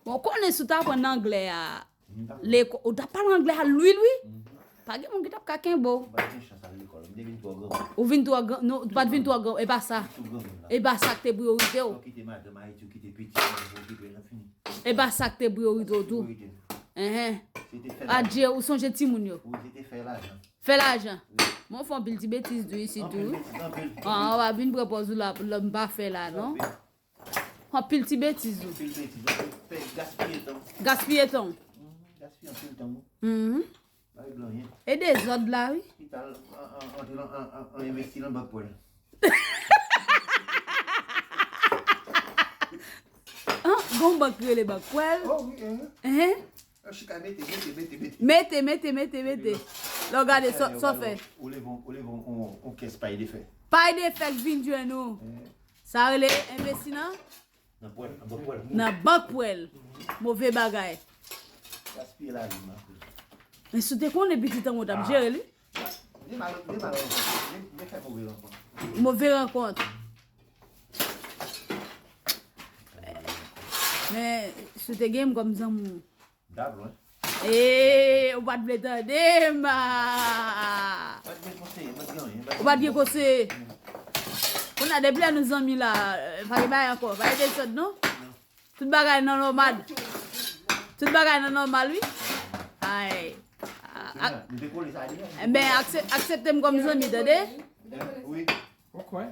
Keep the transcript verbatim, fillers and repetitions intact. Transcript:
Bon, konnen si w ta aprann anglè a, lekò-, ou t ap pale anglè a lwil, wi. Pa gen moun ki t ap ka kenbe w. Ou pa t gen chans al lekòl. M te vin twò granmoun. Ou vin twò gran, non, ou pa t vin twò gran, e pa sa. Vin twò granmoun la. E pa sa k te priyorite w. Ou kite madanm Ayiti, ou kite pitit, ou okipe, nan fini. E pa sa k te priyorite w tou. Priyorite. Enhen. Se te fè lajan. Adje, ou sonje timoun yo. Wi, se te fè lajan. Fè lajan. Wi. Mwen fè anpil ti betiz tou isi tou. Anpil betiz, anpil. Ah, ou pa vin pran pòz ou la, la m pa fè la, non. Anpil. Anpil ti betiz ou. Anpil betiz, anpil fè gaspiye tan. Gaspiye tan. Mhm, gaspiye anpil tan, wi. Mhm. Pa regle anyen. E dezòd la, wi. Ki t al an, an, antre lan, an, an, an envesti lan bank pwèl. An, gon bank ki rele bank pwèl. Oh, wi, enhen. Enhen. Yo chita mete, mete, mete, mete. Mete, mete, mete, mete. Lè w gade sa, sa w fè. Ou leve, ou leve yon, yon, yon kès pay de fè. Pay de fè k vin jwenn ou. Eh. Sa rele envesti nan? Nan pwèl, nan bank pwèl. Nan bank pwèl. Move bagay. Gaspiye lavi m, anpil. Men si w te konnen pitit an mwen t ap jere li. De mal, de mal rankont. De, de fè move rankont. Move rankont. Men, si w te gen m kòm zanmi w. M t ap lwen. Ee, ou pa t vle tande m. M pa t gen konseye, m pa t gen anyen. Ou pa t gen konseye. Kounye a, depi lè nou zanmi la, pa gen bagay ankò. Pa gen dezòd, non? Non. Tout bagay nan nòmal. Tout bagay nan nòmal, wi. Ay. Kounye a, nou te kole sa deja. Enben, aksep-, aksepte m kòm zanmi, tande? Wi. Ou kwè?